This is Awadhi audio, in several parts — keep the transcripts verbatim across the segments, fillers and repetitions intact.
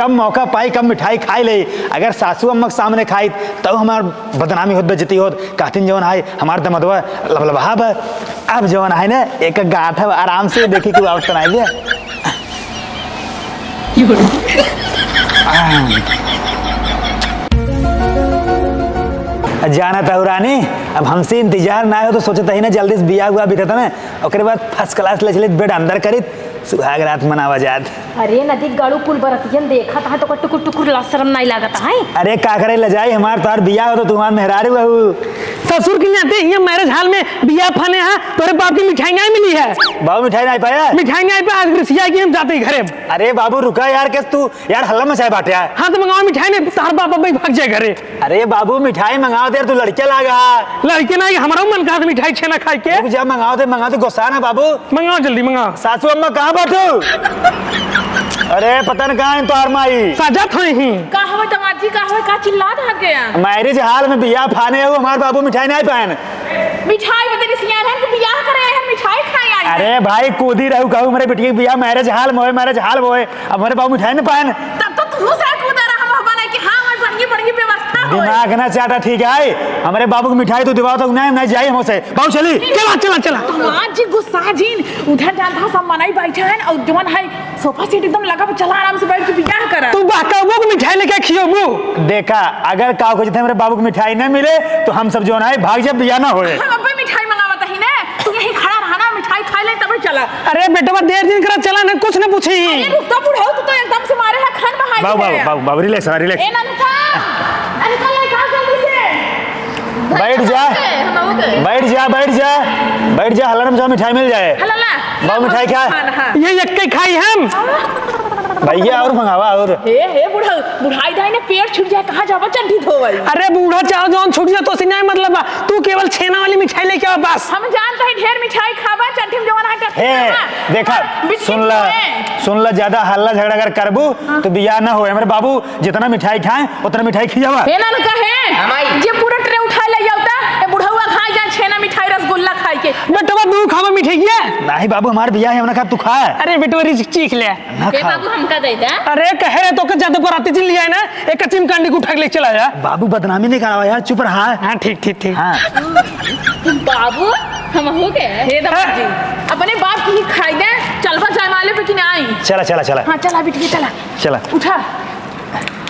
कब मौका पाई, कब मिठाई खाई ले। अगर सासू अम्मा के सामने खाई, तब हमार बदनामी होत, बेइज्जती होत। कहतिन जवन है, हमार दमदवा लबलबा बा। अब जवन है ना, एक गांठ अब आराम से देखी कि बाप तनाई दे। जानत हऊ रानी, अब हमसे इंतजार ना हो तो सोचत ही ना, जल्दी से बियाह हुआ बीतत ना, ओकरे बाद first class ले चलित, bed अंदर करित, सुहाग रात मनावा जात। अरे नदी गड़ू कुल बरतियन देखत है तो टुकुर टुकुर लाज शरम नाहीं लागत है। अरे का करे लजाई, हमार तोहार बियाह हो तो तू हमार मेहरारू हऊ। ससुर के नाते हियां marriage hall में बियाह फाने हा, तोरे बाप की मिठाई नाहीं मिली है। बाबू मिठाई नाहीं पाया? मिठाई नाहीं पाया, आज रिसिया की हम जाते ही घरे। अरे बाबू रुका यार, कैस तू यार हल्ला मचाए बाटे यार। हाँ तो मंगावा मिठाई, नाहीं तोहार बाप अब भाग जाए घरे। अरे बाबू, मिठाई मंगावा दे यार, तू लड़के लागा। लड़के ना, हमरो मन कहा था मिठाई छेना खाए के। रुक जा, मंगावा दे, मंगावा दे, गुस्सा ना बाबू। मंगावा जल्दी, मंगावा। सासू अम्मा कहाँ बाटू? अरे पता न कहाँ है तोहार माई। सजत होई ही। का हवे दामाद जी, का हवे, का चिल्लात हट गया? Marriage hall में बियाह फाने हो, हमार बाबू मिठाई नाहीं पाएन। मिठाई बदे रिसियान है कि बियाह करे है, मिठाई खाए आई है। अरे भाई, कूदी रहू कहू, हमरे बिटिया के बियाह marriage hall में होए, marriage hall में होए। अब हमरे बाबू मिठाई न पाएन। तब तो तू से कूदा रहा हम बना कि हाँ, हमारे बढ़िया, बढ़िया व्यवस्था होए। दिमाग ना चाटा, ठीक है? हमरे बाबू को मिठाई तो दिवाओ तो नाहीं, नाहीं जाई हमसे। बाबू चली। चला, चला, चला। दामाद जी गुस्सा जिन, उधर जान था सब मनई बैठा है और जवन है sofa seat एकदम लगा, चला आराम से बैठ के बियाह करा। तू बहकाबू कि मिठाई लेके खियोबू? देखा, अगर का हो जते हमरे बाबू को मिठाई ना मिले तो हम सब जवन है भाग जाब, बियाह ना होए। हम अब्बे मिठाई मंगावत ही ना, तू यहीं खड़ा रहा ना, मिठाई खा ले तब चला। अरे बेटवा, देर दिन करा, चला ना, कुछ ना पूछी। अरे रुक तो बुढ़ऊ, तू तो एकदम से मारे है, खान बहाई बाबू, दे बाबू, रहा। बाबू, बाबू, relax रहा, relax। ए ननका, अरे चल ले, खा जल्दी से। बैठ जा। हम हो गए, हम हो गए। बैठ जा, बैठ जा, बैठ जा, हल्ला में जा, मिठाई मिल जाए। हल्ला ला। बाबू, मिठाई खा। खाना, हाँ। ये यक्के खाई हम। भैया, और मंगावा, और। हे, हे बुढ़ऊ, बुढ़ाई दाई ने पेट छूट जाए, कहाँ जाबा चड्ढी धोवल? अरे बूढ़ा, चाहो जौन छूट जाए, तो से नाहीं मतलब बा। तू केवल छेना वाली मिठाई लेके आवा बस। हम जानत ही ढेर मिठाई खाबा, चड्ढी में जवन है, टट्टी हे, खाबा। देखा, और बिस्किट सुन ला, खाए। सुन ला, ज्यादा हल्ला झगड़ा अगर करबू, हाँ। तो बियाह ना होए। हमरे बाबू जितना मिठाई खाए, उतना मिठाई खियावा। हे ना, ना कहे, हाँ, माई। जे पूरा tray उठा ले जाता, ए बुढ़ऊ खा जा छेना मिठाई रसगुल्ला खाई के। बेटवा, तू खावा मिठाई के? नाहीं बाबू, हमार बियाह है, हमने कहा तू खा। अरे बेटवा, रिस्क चीख ले। ना ए खाओ। बाबू, हमका दे दे। अरे, कहे रहे तो के ज्यादा बराती जिन लिया है ना, एक चिमकांडी को उठा के ले चला जा। बाबू, बदनामी नहीं करावा यार, चुप रहा। हाँ, ठीक, ठीक, ठीक। हाँ। बाबू, हम हो गए। हे दामाद जी, अपने बाप की ही खाई दे, चलबा जयमाले पे कि नाहीं? चला, चला, चला। हाँ, चला बिटिया, चला। चला। उठा।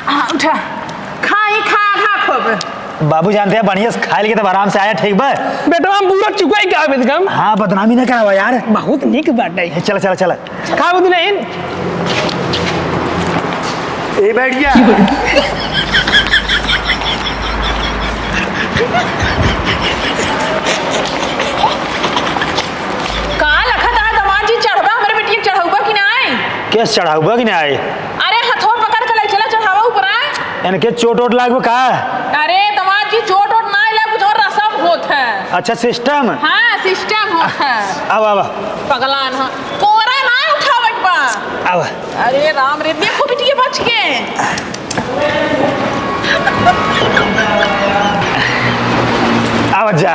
हाँ, उठा। खा ही खा, खा खूब। बाबू जानते हैं, बढ़िया से खाए लेके तब आराम से आया, ठीक बा? बेटवा, हम पूरा चुकाई का बेदगम। हाँ, बदनामी ना करावा यार। बहुत निक बाटे। ए, चला, चला, चला। का बदले इन? ए, बैठ जा। का लखत है दामाद जी, चढ़बा हमरे बिटिया के चढ़ौबा कि नाहीं? केस चढ़ौबा कि नाहीं? अरे हथवा पकड़ के ले चला, चढ़ावा ऊपर आए। इनके चोट वोट लागबो का? अरे दामाद जी, चोट वोट ना लग, कुछ और रसम होत है। अच्छा, system? हाँ, system होत है। अब, अब। पगलान, हाँ। कोरा ना उठावे के बा। अब। अरे राम रे, देखो बिटिया बच के। अब जा।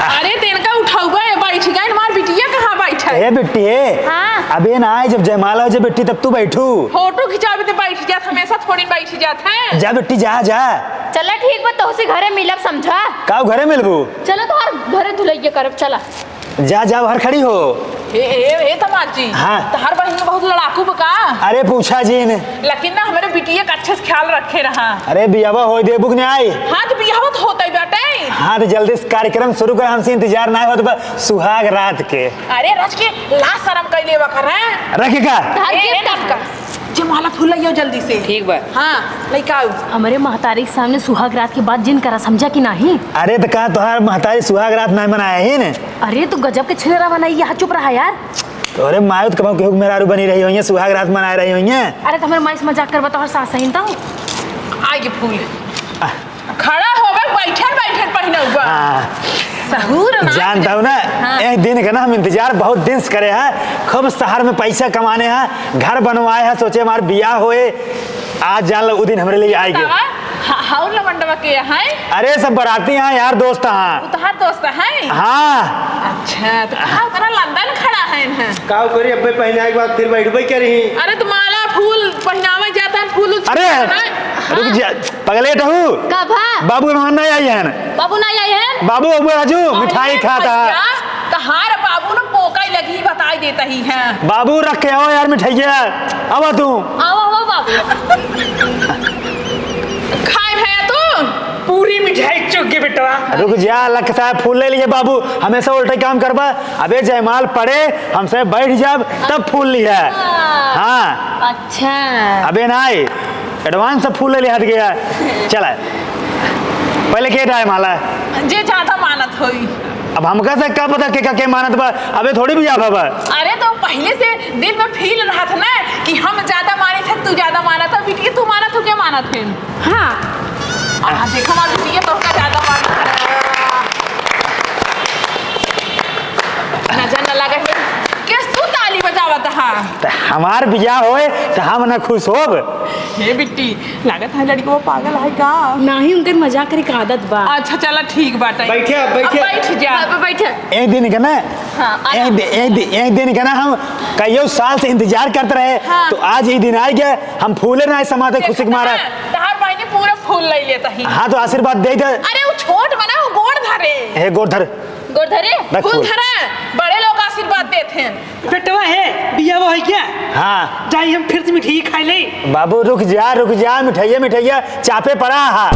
अरे तेनका उठौबा, ए, बैठ गए, हमार बिटिया कहाँ बैठा है? ए बिट्टी, ए। हाँ। अबे ना आए, जब जयमाला हो जाए बिट्टी, तब तू बैठू। फोटो खिंचावे तो बैठ जात, हमेशा थोड़ी बैठ जात है। जा बिट्टी, जा, जा। चला ठीक बा, तोहसे घरे मिलब, समझा? का घरे मिलबू? चला तोहार घरे धुलैया करब, चला। जा, जा, बाहर खड़ी हो। ए, ए, ए, दामाद जी। हाँ। तोहार बहिन बहुत लड़ाकू बा का? अरे, पूछा जिन। लेकिन ना, हमरे बिटिया के अच्छे से ख्याल रखे रहा। अरे, बियाहवा होई देबू कि नाहीं? हाँ, तो बियाहवा तो होतै बाटे। हाँ, तो जल्दी से कार्यक्रम शुरू कर, हमसे इंतजार नाहीं होत बा सुहाग रात के। अरे, रच के लाज शरम कैले बा करे। रखे का? ए, ए, ननका। जयमाला फूल लइयो जल्दी से। ठीक बा। हाँ, लइका आउ। हमरे महतारी के सामने सुहाग रात के बात जिन करा, समझा कि नाहीं? अरे, तो का तोहार महतारी सुहाग रात नाहीं मनाया ही ने? अरे, तू गजब के छिनरा बनाई, यहाँ चुप रहा यार। तो अरे, माई तो कबहूँ केहू के मेहरारू बनी रही होइहैं, सुहाग रात मनाए रही होइहैं। अरे, तो हमरे माई से मजाक करबा, तोहर सास सही तो? आ ये फूल। आ। खड़ा होबे, बैठल बैठल पहिनौबा। हाँ। सहूर ना। जानत हऊ ना, हाँ। एक दिन के ना हम इंतजार बहुत दिन से करे हैं, खूब शहर में पैसा कमाने हैं, घर बनवाए हैं, सोचे हमार बियाह होए, आज जान लो उ दिन हमरे लिए आएगी। बतावा, हा-, हाउ लवंडवा के हैं? अरे सब बराती हैं, यार दोस्त हैं। उ तोहार दोस्त हैं? हाँ। अच्छा, तो कहाँ उतना लंदन खड़ा है इन्हें? का करी, अब्बे पहिनाए के बाद फिर बैठबे करी। अरे तो माला फूल पहिनावे अरे, हाँ। रुक जा, पगलेट हऊ। का भा? बाबू मेहमान नहीं आई हैं। बाबू नहीं आई हैं? बाबू, बाबू राजू, अरे मिठाई खाता। भैया, तहार बाबू न पोका ही लगी, बताई देता ही है। बाबू रख के आओ यार मिठाइया, आवा तू। आवा, आवा बाबू। खाए भैया तू? पूरी मिठाई चुग गए बेटवा। रुक जा, लगता है फूल ले लिए बाबू, हमेशा उल्टे काम करबा। अबे जयमाल पड़े, हमसे बैठ जाब, तब फूल लिहा। हाँ। अच्छा। अबे नाई, advance से फूल ले ले हट गया। चला, पहले के टाइम आला? जे ज्यादा मानत होई। अब हमका से का पता के का के मानत बा? अबे थोड़ी बियाह बा। अरे तो पहले से दिल में feel रहत ना कि हम ज्यादा मानत है, तू ज्यादा मानत है, बिटिया तू मानत हो, के मानत है? हाँ। आ, देखा मार बिटिया तोहका ज्यादा मानत है। नजर न लगे है। केस तू ताली बजावत हा? त हमार बियाह होए त हम न खुश होब? हे बिट्टी, लागत है लड़कवा पागल है का? नाही, उनकर मजाक करे के आदत बा। अच्छा चला ठीक बाटे। बैठे, अब बैठे। अब बैठ जा। ब-, ब-, बैठे। एक दिन के ना, हाँ, आराम एक दि-, से। एक दि-, एक दिन के ना हम कईयो साल से इंतजार करत रहे, हाँ। तो आज ई दिन आ गया, हम फूले ना समाते खुशी के मारा। देखत ना, तहार बहिनी पूरा फूल ले लेता ही। हाँ, तो आशीर्वाद दे दे। अरे वो छोट बना, वो गोड़ धरे। हे गोड़ धर। गोड़ धरे? रख फूल फूल। धरा, बड़े लोग आशीर्वाद देते हैं। बेटवा है, बियाह है क्या? हाँ। जाई हम फिर से मिठाई खाई ले। बाबू रुक जा, रुक जा, मिठाइया, मिठाइया चापे पड़ा हा।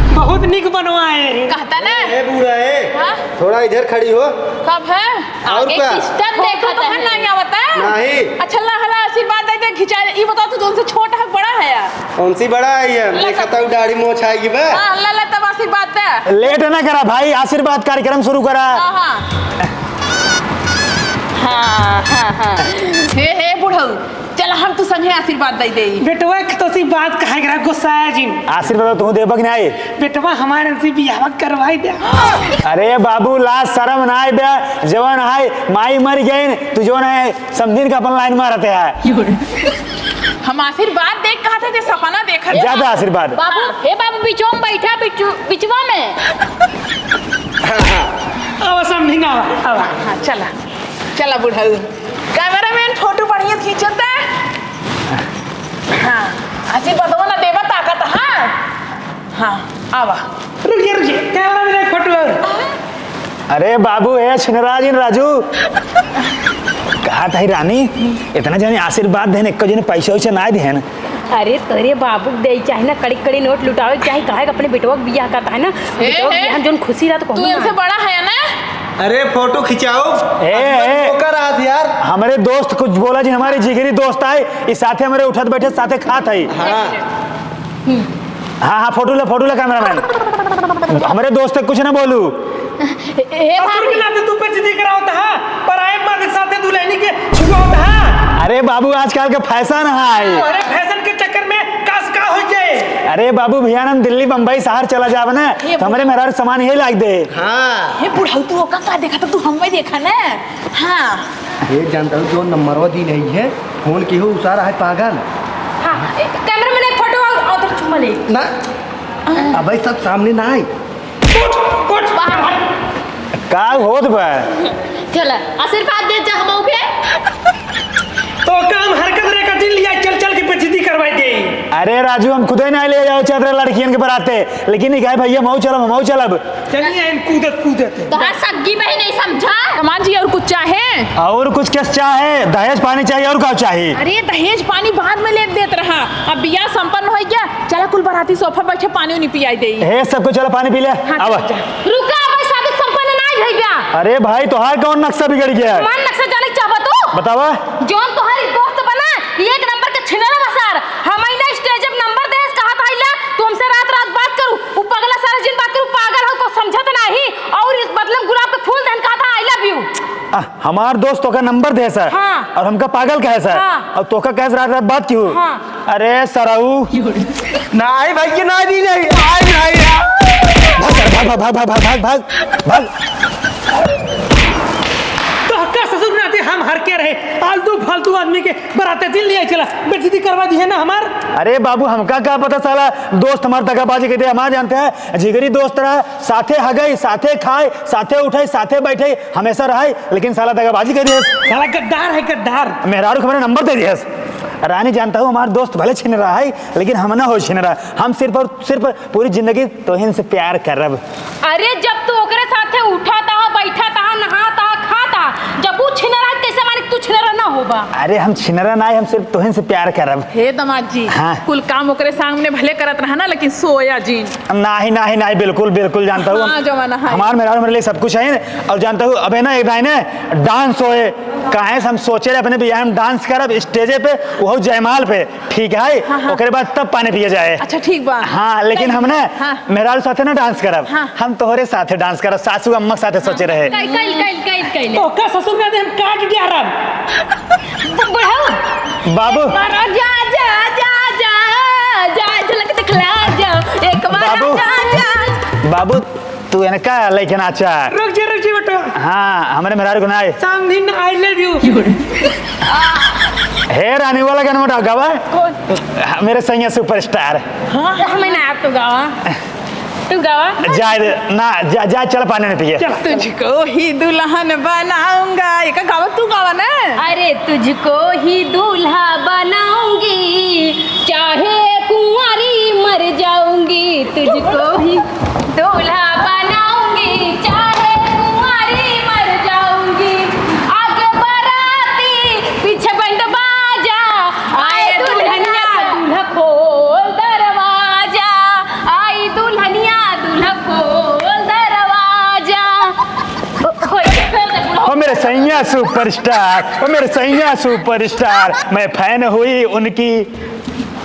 बहुत निक बनवा है। कहता ना। ए, ए बूढ़ा है। हाँ? थोड़ा इधर खड़ी हो। कब है? और आगे का? System फोटो देखा तो था है है। नहीं आवता? नहीं। अच्छा, ला, हला आशीर्वाद दे दे, खिंचा ले। ई बताओ, तू जोन से छोटा है, बड़ा है यार? कौन सी बड़ा है ये? ला देखा तब। था, दाढ़ी मोछ आएगी बे। हाँ, ला, ला, तब आशीर्वाद दे। लेट ना करा भाई, आशीर्वाद कार्यक्रम शुरू करा। हाँ, हाँ। हाँ, हाँ, हाँ। हे, हे, बुढ़ऊ, चल हम तू संगे आशीर्वाद दे दे। बेटवा के तो सी बात कहे के रहा, गुस्साया जिन। आशीर्वाद तू देबक नहीं। बेटवा हमारे से बियाह करवाई दे। अरे बाबू, लाज शरम ना आए बे, जवन है माई मर गई, तू जवन है समधिन का अपन लाइन मारते है। हम आशीर्वाद देख कहा थे, ते सपना देखा थे। ज्यादा आशीर्वाद। बाबू, हे बाबू, बिचवा में बैठा, बिचु-, बिचवा में। आवा समधिन, आवा, आवा। हाँ, चला, चला बुढ़ऊ। Cameraman फोटो बढ़िया खींचता। हाँ, आशीर्वादवा ना देवा ताकत, हाँ। हाँ, आवा। रुक जा, रुक जा, cameraman एक फोटो और। अरे बाबू, हे छिनराज इन राजू। कहा था रानी, इतना जने आशीर्वाद देन, एक जने पैसा वैसा ना देन। अरे तोरे बाबू के दे चाहे ना, कड़ी कड़ी नोट लुटावे के चाहे, काहे के अपने बेटवा के बियाह करता है ना, ए, बेटवा के ए, बियाह में जोन खुशी रहत तू कहूँ इनसे ना। बड़ा है ना? अरे फोटो खिंचाओ। ए, ए, ओकर हाथ यार। हमरे दोस्त कुछ बोला जी, हमारे जिगरी दोस्त आए, इस साथे हमरे उठत बैठे साथे खात है। हाँ। हाँ, हाँ, फोटो ले, फोटो ले, cameraman। हमरे दोस्त से कुछ ना बोलू। ए, ए, ससुर के भाभी। नाते तू बेइज्जती करावत हा, पराए मर्द के साथे दुल्हनी के छुआवत हा। अरे बाबू, आजकल के fashion है। अरे fashion के चक्कर में कास का हो जाए। अरे बाबू, भैया, हम दिल्ली, बम्बई, शहर चला जाब ना, ये तो हमरे मेहरारू सामान यही लाग दे। हाँ। हे बुढ़ऊ, तू ओका का देखा, तो तू हमें देखा ना। हाँ। ये जानता हूँ, जो नंबरवा दी नहीं है, फोन की हो, उसारा है पागल। हाँ, ए, cameraman एक फोटो और, और उधर चुम्मा ले। ना, हाँ। अबे सब सामने ना आए। उठ, उठ। बाहर। का होत बा? चल, आशीर्वाद दे जा हमऊ के। तो काम हरकत रे का दिन लिया, चल, चल के बेइज्जती करवाई दे। अरे राजू, हम खुदे ना ले जाओ चाहत रहे लड़कियन के बराते, लेकिन ये कहे, "भैया, मऊ चलब, मऊ चलब।" चलिए, इन कूदत, कूदत। तोहार सग्गी बहिन नहीं समझा। हनुमान जी, और कुछ चाहे? और कुछ कैसे चाहे? दहेज पानी चाहिए, और का चाहिए? अरे, दहेज पानी बाद में ले देत रहा, अब बियाह संपन्न हो गया, चला कुल बराती सोफा बैठे पानी उनी पियाई दे। हे, सबको चला पानी पी ले। हाँ, आवा। चल जा। रुका, अबे शादी संपन्न ना भइया। अरे भाई, तोहार कौन नक्शा बिगड़ गया है? हमार नक्शा जाने के चाहबा तू? बतावा। जौन तोहार ई दोस्त बना, ई एक नंबर के छिनरा बा सार। हम आइला stage पे नंबर देस, कहा था आइला, तू हमसे रात रात बात करू। उ पगला सारे जिन बात करू, पागल हो, को समझत नाही। और इस मतलब गुलाब के फूल देन कहा था, "I love you।" आ, हमार दोस्त तोका नंबर देस। हाँ। और हमका पागल कहेस। हाँ। और तोका कहेस रात रात बात क्यों? हाँ। अरे सरऊ। नाही भाई, ये नाही, नाही, नाही, नाही यार। भाग, भाग, भाग। तोहका ससुर नाते हम हर के रहे, आलतू फालतू आदमी के बराते दिन लिया चला, बेइज्जती करवा दी है ना हमार। अरे बाबू, हमका का पता साला दोस्त हमार दगाबाजी कर दे, हमार जानते हैं, जिगरी दोस्त रहा, साथे हगई, साथे खाए, साथे उठे, साथे बैठे, हमेशा रहे, लेकिन साला दगाबाजी कर दिया। साला गद्दार है, गद्दार। मेहरारू के हमारे नंबर दे दिया। रानी, जानता हूँ, हमार दोस्त भले छिनरा है, लेकिन हम ना हो छिनरा। हम सिर्फ और सिर्फ पूरी जिंदगी तोहिन से प्यार करब। अरे, जब तू ओकरे साथे उठा ता, बैठा ता, नहा ता, खा ता, जब ऊ छिनरा है, कैसे माने तू छिनरा ना होबा? अरे, हम छिनरा ना है, हम सिर्फ तोहिन से प्यार करब। हे दामाद जी, हाँ। कुल काम ओकरे सामने भले करत रहा ना, लेकिन सोया जिन। नाही, नाही, नाही, बिल्कुल, बिल्कुल, जानता हूँ, हाँ, हम, जमाना है। हमार मेहरारू मेरे लिए सब कुछ है। और जानता हूँ, अबे ना एक दाई ने dance होए, काहे से हम सोचे रहे अपने बियाह में dance करब stage पे, वो जयमाल पे, ठीक है? हाँ, हाँ। ओकरे बाद तब पानी पिए जाए। अच्छा, ठीक बा। हाँ, लेकिन कल, हम ना हाँ। मेहरारू साथे ना dance करब, हाँ। हम तोहरे साथे dance करब, सासू अम्मा के साथे सोचे रहे। कल, कल, कल, कल, कल। ओकर ससुर का हम काट दिया रब। बुढ़ऊ। बाबू। एक बार जा, जा, जा, जा, जा, झलक दिखला जा, एक बार बाबू। जा, जा। बाबू, तू इनका लेके नाचा। रुक जा, रुक जा बेटा। हाँ, हमरे मेहरारू को ना आए। समधिन, I love you। हे रानी वाला गाना उठा, गावा। कौन? हाँ, मेरे सैया superstar। हाँ, हमें ना, आप तो गावा। तू गावा। जा, ना, जा, जा, चल पानी ना पिए। चल। तुझको ही दुल्हन बनाऊंगा। ये का गावा, तू गावा ना। अरे, तुझको ही दूल्हा बनाऊंगी, चाहे कुंवारी मर जाऊंगी, तुझको ही दूल्हा बनाऊंगी, चाहे कुंवारी मर जाऊंगी। आगे बाराती, पीछे बैंड बाजा, आए दुल्हनिया, दूल्हा खोल दरवाजा, आई दुल्हनिया, दूल्हा खोल दरवाजा। ओ, खोल, खोल दे, बुढ़ऊ। ओ मेरे सैया superstar, ओ मेरे सैया superstar, मैं fan हुई उनकी।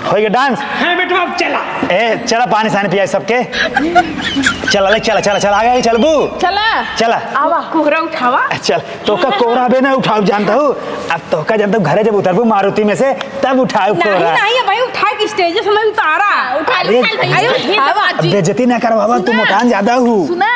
होइगा dance? हाँ बेटवा, अब चला। ए, चला पानी सानी पियाई सबके। चला, ले, चला, चला, चला, आगे, आगे चलबू। चला। चला। आवा, कोहरा उठावा। चल, तोका कोहरा बे ना उठाऊ जानता हूँ। अब तोका जानता हूँ, घरे जब उतरबू मारुति में से, तब उठाऊ नहीं, कोहरा। नहीं, भाई, उठा के stage से मैं उतारा। हाँ, उठा ले, अरे, उठा ले, भैया, अरे, उठा ले। अब बेइज्जती ना करवावा, तू सुना। मोटान ज्यादा हूँ। सुना।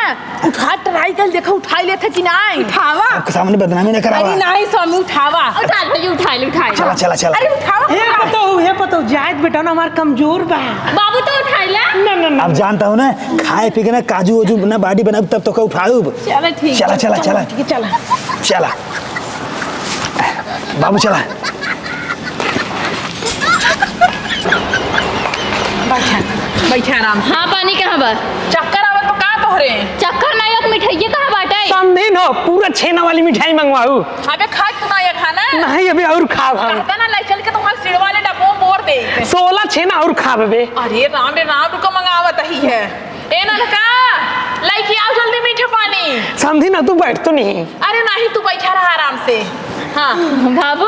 उठा, try कर, देखो, उठाई लेथे कि नाई। उठावा। आपके सामने बदनामी ना करावा। अरे नाई स्वामी, उठावा। उठा ले, उठा ले, उठा ले। चला, चला, चला। अरे उठावा, हे उठावा। पतोहू, हे पतोहू, जायद बेटा ना हमार कमजोर बा। बाबू तो उठाई ला। ना, ना, ना। अब जानता हूँ ना, खाए पी के ना काजू वाजू ना body बनाऊ, तब तोका उठाऊब। चला ठीक। चला, चला, चला। ठीक है, चला। चला। बाबू चला। बैठा, बैठा आराम से। हाँ, पानी कहाँ बा? चक्कर आवत बा का तोहरे? चक्कर ना, एक मिठाइये कहाँ बाटे? समधिन हो, पूरा छेना वाली मिठाई मंगवाऊ। अबे खा तू ना ये खाना। नहीं, अबे और खाब हम। कहता ना, ले चल के तुम्हारे सिड़वा ले डब्बो मोड़ दे। सोलह छेना और खाब बे। अरे राम रे राम, रुको मंगावत ही है। ए नलका, लइके आओ जल्दी मीठे पानी। समधिन, तू बैठ तो नहीं। अरे नहीं, तू बैठा रहा आराम से। हाँ। बाबू।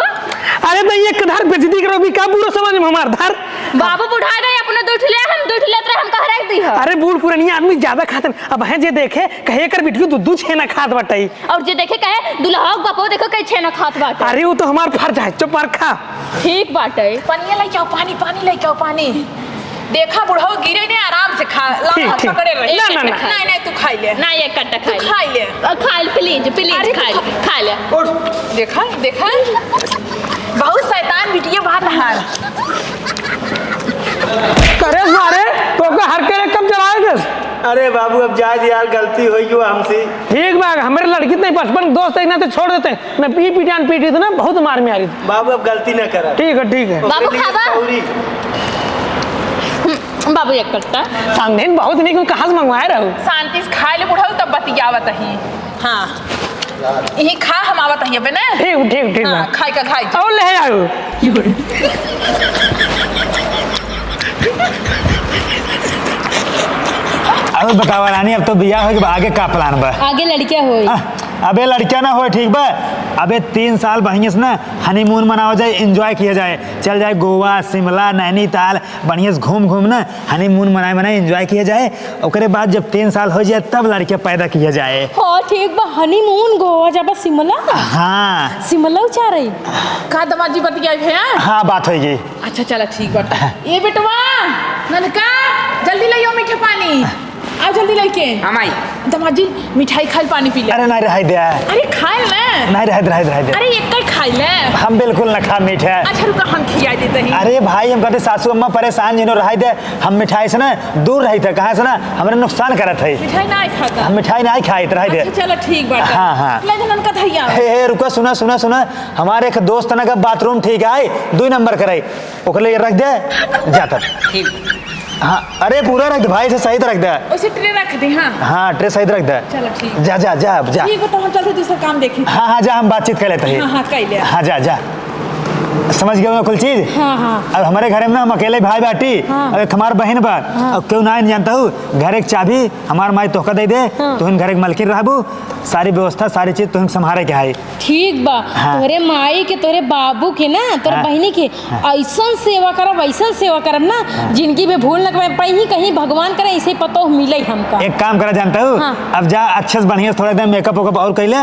अरे तो ये किधर बेइज्जती करो भी का, बुरा समझ में हमार धर। बाबू बुढ़ा गए, अपने दूठ ले, हम दूठ लेत रहे, हम कह रख दी है। अरे बूढ़ पुरानी आदमी ज्यादा खाते न। अब है जे देखे, कहे कर बिटियो दूध दूध छेना खात बटाई। और जे देखे कहे, दुल्हा के बापो देखो कहे छेना खात बाटे। अरे वो तो हमार फर्ज है, चुप मार खा। ठीक बाटे। पानी लेके आओ, पानी, पानी लेके आओ, पानी। देखा बुढ़ऊ गिरे ने, आराम से खा, लाओ, ठीक, हाथ ठीक। पकड़े रहे। ना, ना, ना। नहीं, नहीं, तू खाई ले। ना, एक कट्टा तू खाई ले। खाई ले। अ, खाई ले, please, please, अरे, तू खाई ले, खा-, खाई ले। और देखा, देखा, बहुत शैतान बिटिया बात हार। करे मारे, तो का हर के कब जलाए दे? अरे बाबू, अब जाए दे यार, गलती हो गई हमसे। ठीक बा, हमरे लड़की नहीं, बचपन दोस्त है ना, तो छोड़ देते हैं। मैं पी पी जान पीटी थी ना, बहुत मार में आ रही थी। बाबू, अब गलती ना करा। ठीक है, ठीक है। ओकरे बाबू, लिए खाबा? सॉरी। हम्म, बाबू, एक कट्टा। समधिन बहुत निक, कहाँ से मंगवाए रहू? शांति से खाए ले बुढ़ऊ, तब बतियावत ही। हाँ। यही खा, हम आवत ही अबे ना। ठीक, ठीक, ठीक हाँ, बा। खाई का खाई। और ले आऊ। अब बतावा रानी, अब तो बियाह हो गया, आगे का plan बा? आगे लड़किया होई। आ, अबे लड़किया ना होए, ठीक बा? अबे तीन साल बढ़िया से ना honeymoon मनावा जाए, enjoy किया जाए, चल जाए गोवा, शिमला, नैनीताल, बढ़िया से घूम घूम ना honeymoon मनाए मनाए enjoy किया जाए। ओकरे बाद जब तीन साल हो जाए तब लड़किया पैदा किया जाए। हाँ ठीक बा, honeymoon गोवा जाबा, शिमला। हाँ। शिमला उचारई। का दामाद जी बतियाई भैया? हाँ, बात होई गई। अच्छा चला ठीक बा। हाँ। ए बेटवा, ननका, जल्दी लइयो मीठे पानी। आ जल्दी लइके। हाँ, माई। दामाद जी, मिठाई खाइल, पानी पी ले। अरे, नाहीं, रहाई दे। अरे, खाइल ना। नाहीं, रहाई दे, रहाई दे, रहाई दे। अरे, एक ही खाइल। हम बिल्कुल ना खा मीठा। अच्छा, रुका, हम खिया देते हैं। अरे भाई, हम कहते सासू अम्मा परेशान जिनो, रहाई दे। हम मिठाई से ना दूर रही थे, कहाँ से ना हमरे नुकसान करत है। मिठाई नाहीं खाता। हम मिठाई नाहीं खाइत, रहाई दे। अच्छा, चलो, ठीक बात है। हाँ, हाँ। ले जा, ननका धैया। हे, हे, रुका, सुना, सुना, सुना। हमारे एक दोस्त ना का बाथरूम ठीक है, दुई नंबर करे। ओकरे लिए रख दे, जा तब। ठीक। हाँ, अरे पूरा रख दे भाई, से सही तो रख दे। उसे ट्रे रख दे, हाँ। हाँ, ट्रे सही तो रख दे। चलो, ठीक। जा, जा, जा, अब जा। ठीक है, तो हम चलते दूसरा काम देखी। हाँ, हाँ, जा, हम बातचीत कर लेते हैं। हाँ, हाँ, कर ले। हाँ, जा, जा। समझ गए हो कुल चीज? हाँ, हाँ। अब हमारे घर में ना हम अकेले भाई बाटी, हाँ। अब एक हमार बहन बा, हाँ। अब क्यों ना जानता हूँ, घर एक चाबी हमार माई तोहका दे दे, हाँ। तुहिन घर एक मलकिन रहबू, सारी व्यवस्था, सारी चीज तुहिन संभारे के है। ठीक बा, हाँ। तोरे माई के, तोरे बाबू के ना, तोरे हाँ। बहिनी के हाँ। ऐसन सेवा करब, ऐसन सेवा करब ना, हाँ। जिंदगी में भूल न करब, कहीं, कहीं भगवान करे ऐसे पतोह मिले हमका। एक काम करा जानता हूँ, हाँ। अब जा अच्छे से बढ़िया से थोड़ा एकदम मेकअप वेकअप और कैले,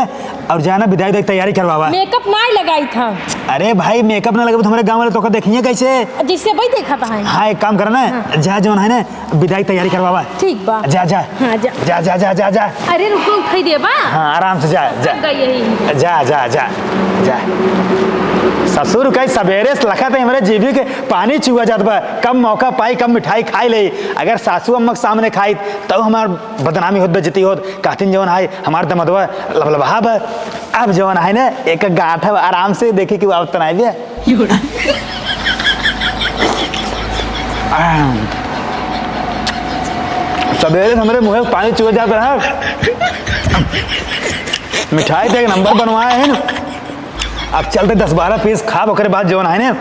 और जा ना विदाई, विदाई की तैयारी करवावा। मेकअप ना लगाई था। अरे भाई, मेकअप ना लगे तो हमारे गाँव वाले तोहका देखिए कैसे? जिससे भाई देखा था। हाँ, एक काम करा ना, हाँ। जा जौन है ना, विदाई तैयारी करवावा। ठीक बा। जा, जा। हाँ, जा। जा, जा, जा, जा, जा। अरे रुको, उठाई देबा। हाँ, आराम से जा, जा। लग गई यही। जा, जा, जा, जा। ससुर का सबेरे से लखत है हमरे जीभी के पानी चुआ जात बा। कब मौका पाई, कब मिठाई खाई ले। अगर सासू अम्मा के सामने खाई, तब हमार बदनामी होत, बेइज्जती होत। कहतीन जवन है, हमार दमदवा लबलबहा बा। अब जवन है ना, एक गांठ आराम से देखी कि वो आवत नाई बे। सबेरे से हमरे मुँहे पानी चुए जात रहा। मिठाई तो एक नंबर बनवाए है ना। अब चलते दस बारह पीस खाब, ओकरे बाद जवन है ना,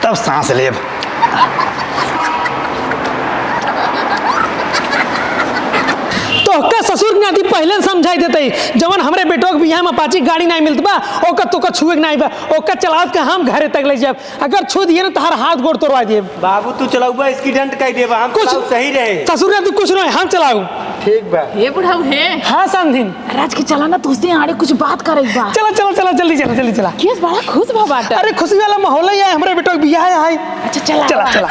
तब सांस लेब। तोहका ससुर के नाती पहिले समझाई देते, जवन हमरे बेटवा के बियाह में अपाची गाड़ी नाई मिलत बा, ओका तोका छुए के नाई बा, ओका चलावत के हम घरे तक ले जाब। अगर छू दिए ना, तोहार हाथ गोड़ तोड़वा दिए। बाबू, तू चलउबा, accident कइ देबा, हम कुछ चलाऊ सही रहे। ससुर के नाती कुछ नहीं, हम चलाऊ। ठीक बा। हे बुढ़ऊ हे। हाँ समधिन। राज के चला ना, तुझसे आड़े कुछ बात करे बा। चला, चला, चला, जल्दी चला, जल्दी चला। केस बड़ा खुश भा बाटा। अरे खुशी वाला माहौल है, हमरे बेटवा के बियाह है। अच्छा, चला, चला, आवा। चला।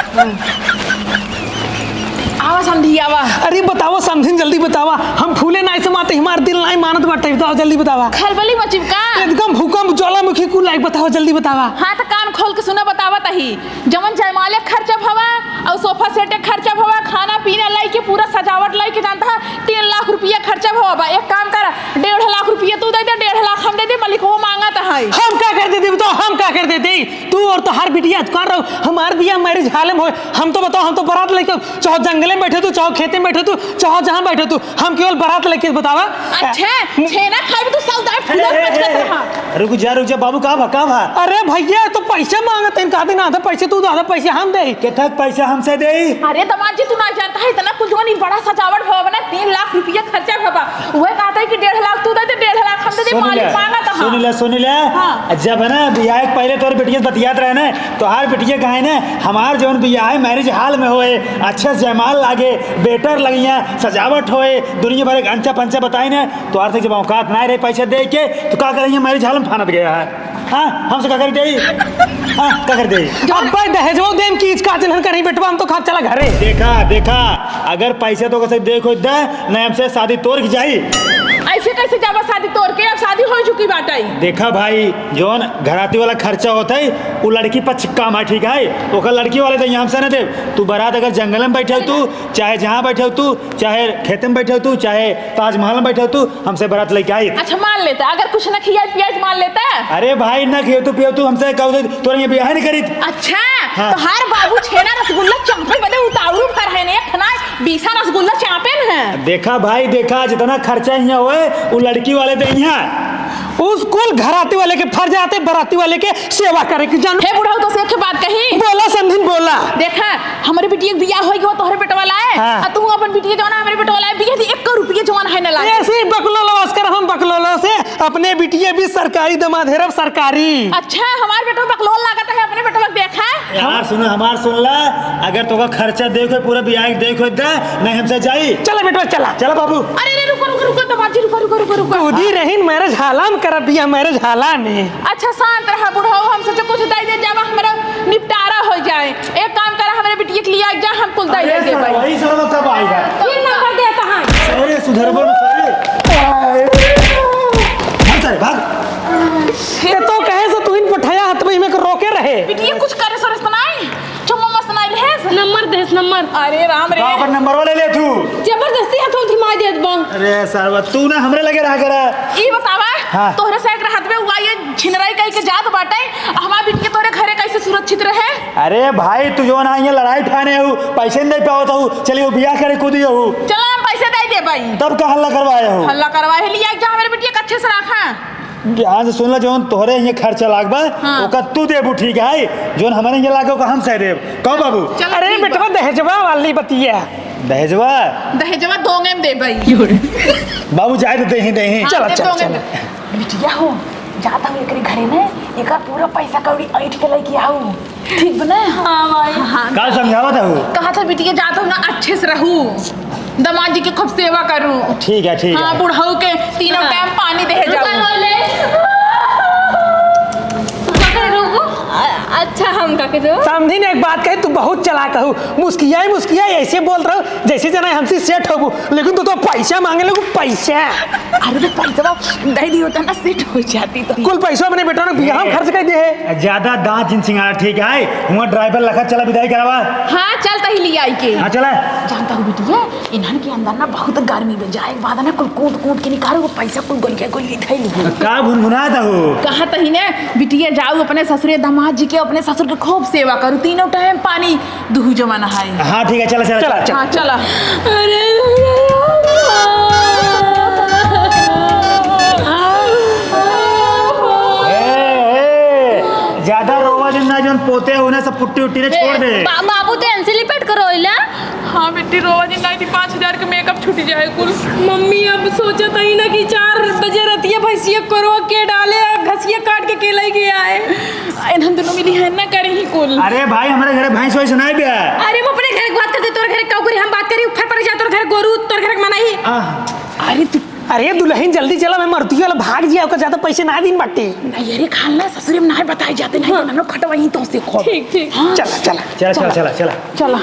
आवा समधी, आवा। अरे बतावा समधिन, जल्दी बतावा। हम फूले नाई समाते, हमार दिल नाई मानत बाटे। बतावा, जल्दी बतावा। खलबली मचिब का? एकदम भूकंप, ज्वालामुखी कुल लाइक। बतावा, जल्दी बतावा। हाँ, तो कान खोल के सुना, बतावा तही। जवन जयमाले खर्चा भवा, और सोफा सेट खर्चा भवा, खाना पीना लइके, पूरा सजावट लइके, जानता है, तीन लाख रुपया खर्चा भवा बा। एक काम कर, डेढ़ लाख रुपया तू दे दे, डेढ़ लाख हम दे दे, मलिकवा मांगत है। हम का कर देते, बताओ, हम का कर देते? तू और तोहार बिटिया कर रहो, हमार बियाह marriage hall में होए। हम तो बताओ, हम तो बारात लेके, चाहे जंगले में बैठे तू, चाहे खेते में बैठे तू, चाहे जहाँ बैठे तू, हम केवल बारात लेके बतावा। अच्छा, हम्म। छेना खाए में तू सौदा फूला ए, ए, मत ए, करत ए, रहा। रुक जा, रुक जा बाबू, का भा, का भा? अरे भैया, तो पैसे मांगत हैं, का दिन आधा पैसे तू, आधा पैसे हम दे। केथक पैसा हमसे दे? अरे दामाद जी, तू ना जानता है, इतना कुल जवन ई बड़ा सजावट भवा बना, तीन लाख रुपया खर्चा भवा। उहे कहता है कि डेढ़ लाख तू दे दे, डेढ़ लाख हम दे दे, सुन मालिक ले, मांगा कहाँ? सुन ले, सुन ले। हाँ। जब है ना बियाह के पहले तोर बिटिया से बतियात रहे ना, तोहार बिटिया कहे ना, हमार जवन बियाह है marriage hall में होए, अच्छा जयमाल लागे, waiter लगिया, सजावट होए, दुनिया भर के अंचा पंचा बताए ना, तोहार से जब औकात ना रहे पैसा दे के, तो का करेंगे, marriage hall में फानत गया है। हाँ, हमसे का कर देई? हाँ, का कर देई? अब्बे दहेजवा देम की इचका चिन्हन करही बेटवा, हम तो खा चला घरे। देखा, देखा, अगर पैसा तो कैसे देखो दे, नहीं हमसे शादी तोड़ के जाई। ऐसे कैसे जाबा शादी तोड़ के? अब शादी हो चुकी बाटे। देखा भाई, जौन घराती वाला खर्चा होता है, वो लड़की पक्ष काम है, ठीक है? ओकर लड़की वाले तो यहाँ हमसे न दे। तू बारात अगर जंगल में बैठे हो तू, चाहे जहाँ बैठे हो तू, चाहे खेत में बैठे हो तू, चाहे ताजमहल में बैठे हो तू, हमसे बारात लेके आई। अच्छा, मान लेता, अगर कुछ न खियाई पियाई, मान लेता। अरे भाई, न खियो तू पियो तू, हमसे कहू दे, तोरे यहाँ बियाह नहीं करीत। अच्छा, हाँ। तोहार बाबू छेना रसगुल्ला चापे बदे उतावरू भर है ने, एक ना बीसा रसगुल्ला चापे न है। देखा भाई, देखा, जितना खर्चा यहाँ होए, वो लड़की वाले दे यहाँ। उस कुल घराती वाले के फर्ज आते, बराती वाले के सेवा करे के, जानू। हे बुढ़ऊ, तो से एक बात कही। बोला समधिन, बोला। देखा, हमरे बिटिया के बियाह होई गवा तोहरे बेटवा लाए, हाँ। आ तू अपन बिटिया जौन हमरे बेटवा लाए, बियाह दी, एक रुपया जौन है न लाए। ऐसे ही बकलोल बस कर, हम बकलोल से अपने बिटिया भी सरकारी दमाद हेरब, सरकारी। अच्छा, हमार बेटवा बकलोल लागत है, अपने बेटवा के देखा। यार सुनो, हमार सुन ला, अगर तोका खर्चा देखो, पूरा बियाह के देखो, दे, नहीं हमसे जाई। चला बेटवा, चला। चला बाबू। अरे, अरे, रुको, रुको, रुको, दामाद जी, रुको, रुको, रुको, रुको। गोदी रहीन marriage hall में करब बियाह, marriage hall में। अच्छा, शांत रहा बुढ़ऊ, हम सोचे कुछ दे दे, जब हमरा निपटारा हो जाए। एक काम करा, हमरे बिटिया के लिए आ जा, हम कुल दे अरे दे सर, भाई। वही सर, कब आएगा? तीन नंबर देता। घर बोल सारे। भाग सारे, भाग। ये तो कहे से तू इन पठाया हाथ में, इमें को रोके रहे। बिटिया कुछ करे सरस तो नहीं, चुम्मा मस्त नहीं लेस। नंबर देस, नंबर। अरे राम रे। का पर नंबर वाले ले तू? जबरदस्ती हाथों थी मार देत बा। अरे सरवा, तू ना हमरे लगे रहा करा। ई बतावा, हाँ। तोहरे से एक हाथ में हुआ ये छिनराई कई के जात बाटे, हमार बिटिया तोहरे घरे कैसे सुरक्षित रहे? अरे भाई, तू जो ना ये लड़ाई ठाने हो, पैसे नहीं पावत हो, चलिए वो बियाह करे कूदी हो। चला, हम पैसे दे दे भाई। तब का हल्ला करवाए हो? हल्ला करवाए लिया, जा हमारे बिटिया के अच्छे से रखा। ध्यान से सुन ला, जौन तोहरे ये खर्चा लाग बा, हाँ। ओका तू देबू, ठीक है? जौन हमारे ये लागे, ओका हम सह देब। कहो बाबू। चलो, अरे ठीक बा। बेटवा, दहेजवा वाली बतिया। दहेजवा? दहेजवा दोंगे में दे भाई। बाबू, जाए तो देही, देही। हाँ, चला, दे चला, दोंगे चला। में। बिटिया हो, जात हूँ एकरे घरे में, एकर पूरा पैसा कौड़ी ऐंठ के लेके आऊ। ठीक बा ना? हाँ, माई। हाँ, हाँ। का समझावत हूँ? कहा था बिटिया, जात हूँ ना, अच्छे से रहू, दामाद जी के खूब सेवा करू। ठीक है, ठीक है। हाँ, बुढ़ऊ के तीनों हाँ। टाइम पानी दे जाऊ। रुका, रोले। का करे रहू? अ-, अच्छा, हम का करे? समधी ने एक बात कही, तू बहुत चालाक हऊ। मुस्कियाई, मुस्कियाई ऐसे बोल रहू, जैसे जना हमसे सेट होबू, लेकिन तू तो पैसा मांगे लगू, पैसा। अरे तो पैसवा दे दियो तो ना, सेट हो जाती तो। कुल पैसवा अपने बेटा ने बियाह में ए, खर्च कर दे है। ज्यादा दांत जिन सिंगारा, ठीक है? हुआ ड्राइवर लखा, चला विदाई करावा। हाँ, चल तही ले आई के। हाँ, चला। जानता हूँ बिटिया, इन्हन के अंदर ना बहुत गर्मी बा, जाए के बाद ना कुल कूट कूट के निकालो, वो पैसा कुल गोलिया गोलिया धई ली। का भुनभुनात हो? कहा तही ने बिटिया, जाऊ अपने ससुरे, दामाद जी के, अपने ससुर के खूब सेवा करू, तीनों टाइम पानी दुहू जमाना है। हाँ, ठीक है, चला, चला, चला, चला। चला। हाँ, चला। अरे ए, ए, ज्यादा रोवा जिन ना, जौन पोते हो ना, सब पुट्टी उट्टी ने छोड़ दे। बा-, बाबू तो एनसी लिपेट करो इला। हाँ बेटी, रोवा जिन, नहीं तो पाँच हजार के मेकअप छूट जाए कुल। मम्मी, अब सोचत ही ना कि चार बजे रतिया भैंसिया करवा के डाले, घसिया काट के केलाई गया है। इन्हन दोनों मिली है ना, करी ही कुल। अरे भाई, हमारे घरे भैंस वैस नाई बे। अरे, हम अपने घर के बात करते, तोर घरे काऊ करी, हम बात करी, ऊपर पर जा, तोर घर गोरू, तोर घर के मनाई। आह। अरे तू, अरे दुलहिन, जल्दी चला, मैं मरती वाला भाग जिया, ओकर ज्यादा पैसे ना दिन बाटे। नहीं, अरे खाल ना, ससुरे में ना बताए जाते, नहीं तो हाँ। ननो खटवाई तो से खो। ठीक, ठीक। हाँ। चला, चला। चला, चला, चला, चला। चला।